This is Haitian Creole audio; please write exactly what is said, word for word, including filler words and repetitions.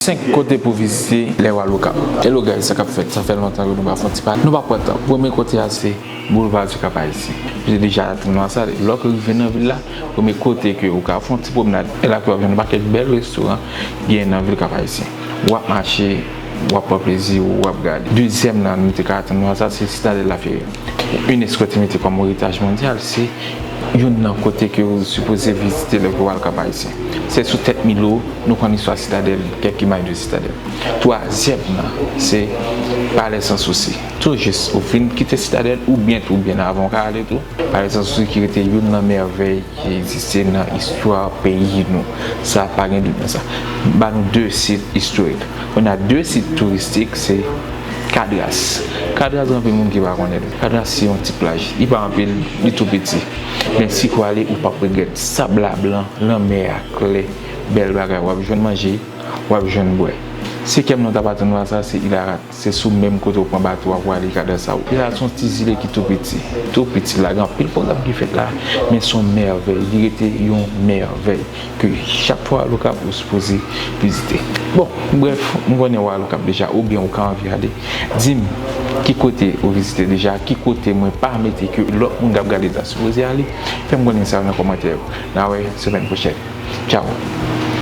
Senk kote pou vizite lè w al Okap. Hello guys, sa k ap fèt? Sa fè lontan ke nou pa fè yon ti pale. Nou pa pran tan. Premye kote a se Boulevard du Cap Haïtien. Ou te deja atann nou a sa. Lè w rive nan vil la, premye kote ke ou ka fè yon ti pwomnad, e la ke w ap jwenn yon pakèt bèl restoran gen nan vil Cap Haïtien. W ap mache, w ap pran plezi w, w ap gade. Dezyèm nan, nou te ka atann nou a sa, se Sitadèl Laferrière. UNESCO te mete kòm eritaj mondyal, se youn nan kote ke ou sipoze vizite lè ke w al Cap Haïtien. Se sou tèt Milo, nou konn istwa Sitadèl, kèk imaj de Sitadèl. Twazyèm nan, se Palè Sans Souci. Tou jis, ou fin kite Sitadèl, oubyen tou, byen avan w ka ale tou. Palè Sans Souci ki rete youn nan mèvèy ki egziste nan istwa peyi nou. Sa, pa gen dout nan sa. Ba nou de sit istorik. Kounye a, de sit touristik, se Kadras. Kadras, gen anpil moun ki pa konnen l. Kadras se yon ti plaj. Li pa anpil, li tou piti. Men si w ale, ou p ap regrèt. Sab la blan, lanmè a klè, bèl bagay. W ap jwenn manje, w ap jwenn bwè. Senkyèm nan, w t ap atann nou a sa, se Île Ararat. Se sou menm kote w pran bato a pou ale Kadras sa. Île Ararat se yon ti zile ki tou piti. Tou piti la, gen anpil pwogram ki fèt la, men se yon mèvèy. Li rete yon mèvèy ke chak fwa w al Okap, ou sipoze vizite. Bon, brèf, m konnen w al Okap deja, oubyen ou ka anvi ale. Di m ki kote ou vizite deja, ki kote mwen pa mete ke lòt moun k ap gade ta sipoze ale. Fè m konnen sa nan kòmantè yo. N a wè semèn pwochèn. Tchao.